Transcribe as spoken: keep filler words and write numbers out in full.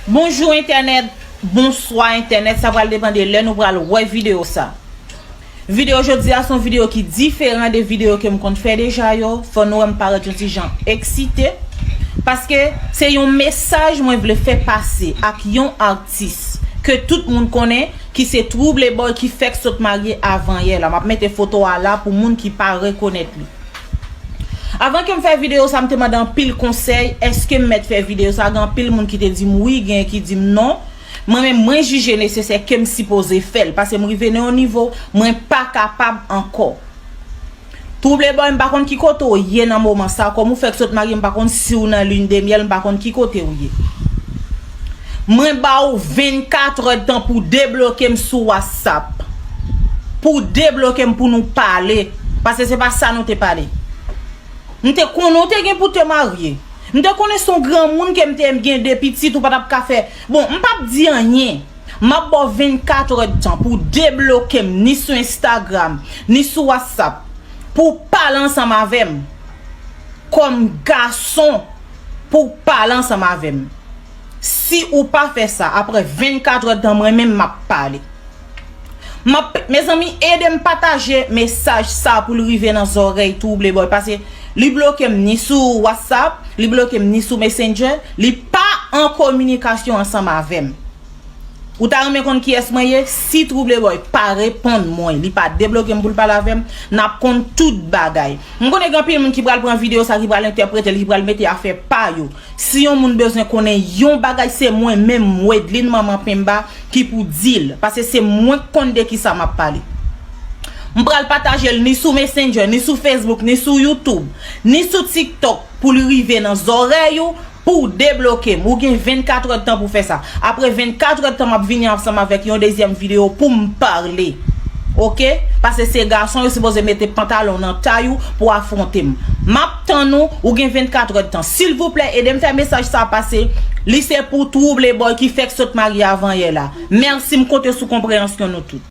Bonjou entènèt, bonswa entènèt, sa pral depann de lè nou pral wè videyo sa. Videyo jodi a se yon videyo ki diferan de videyo ke m konn fè deja yo. Fò nou wè m parèt yon ti jan eksite. Paske se yon mesaj mwen vle fè pase ak yon atis ke tout moun konnen, ki se Trouble Boy ki fèk sot marye avan yè la. M ap mete foto a la pou moun ki pa rekonèt li. Avan ke m fè videyo sa, m te mande anpil konsèy. Èske m mèt fè videyo sa? Gen anpil moun ki te di m wi, gen ki di m non. Mwen menm, mwen jije nesesè ke m sipoze fè l, paske m rive nan yon nivo, mwen pa kapab ankò. Trouble Boy, m pa konn ki kote w ye nan moman sa, kòm ou fèk sot marye, m pa konn si w nan lune de miel, m pa konn ki kote w ye. Mwen ba w vennkat è tan pou debloke m sou WhatsApp. Pou debloke m pou nou pale. Paske se pa sa nou te pale. M te konnen w te gen pou te marye. M te konnen se yon granmoun ke m te gen de pitit ou pa t ap ka fè. Bon, m p ap di anyen. M ap ba w vennkat è tan pou debloke m ni sou Instagram, ni sou WhatsApp, pou w pale ansanm avè m. Kòm gason, pou w pale ansanm avè m. Si ou pa fè sa, apre vennkat è tan, mwen menm m ap pale. M ap, mezanmi, ede m pataje mesaj sa pou l rive nan zòrèy Trouble Boy, paske li bloke m ni sou WhatsApp, li bloke m ni sou Messenger, li pa an kominikasyon ansanm avè m. Ou ta renmen konn kiyès mwen ye? Si Trouble Boy pa reponn mwen, li pa debloke m pou l pale avè m, n ap konn tout bagay. M konnen gen anpil moun ki pral pran videyo sa, ki pral entèprete l, ki pral mete afè pa yo. Si yon moun bezwen konnen yon bagay, se mwen menm, Wedlin Manman Penba, ki pou di l. Paske se mwen k konn de kisa m ap pale. M pral pataje l ni sou Messenger, ni sou Facebook, ni sou YouTube, ni sou TikTok pou l rive nan zòrèy ou, pou w debloke m. Ou gen vennkat è tan pou fè sa. Apre vennkat è tan, m ap vini ansanm avèk yon dezyèm videyo pou m pale. Oke? Paske se gason, yo sipoze mete pantalon nan tay ou pou afwonte m. M ap tann ou, ou gen vennkat è tan. Silvouplè, ede m fè mesaj sa pase. Li se pou Trouble Boy ki fèk sot marye avan yè la. Mèsi, m konte sou konpreyansyon nou tout.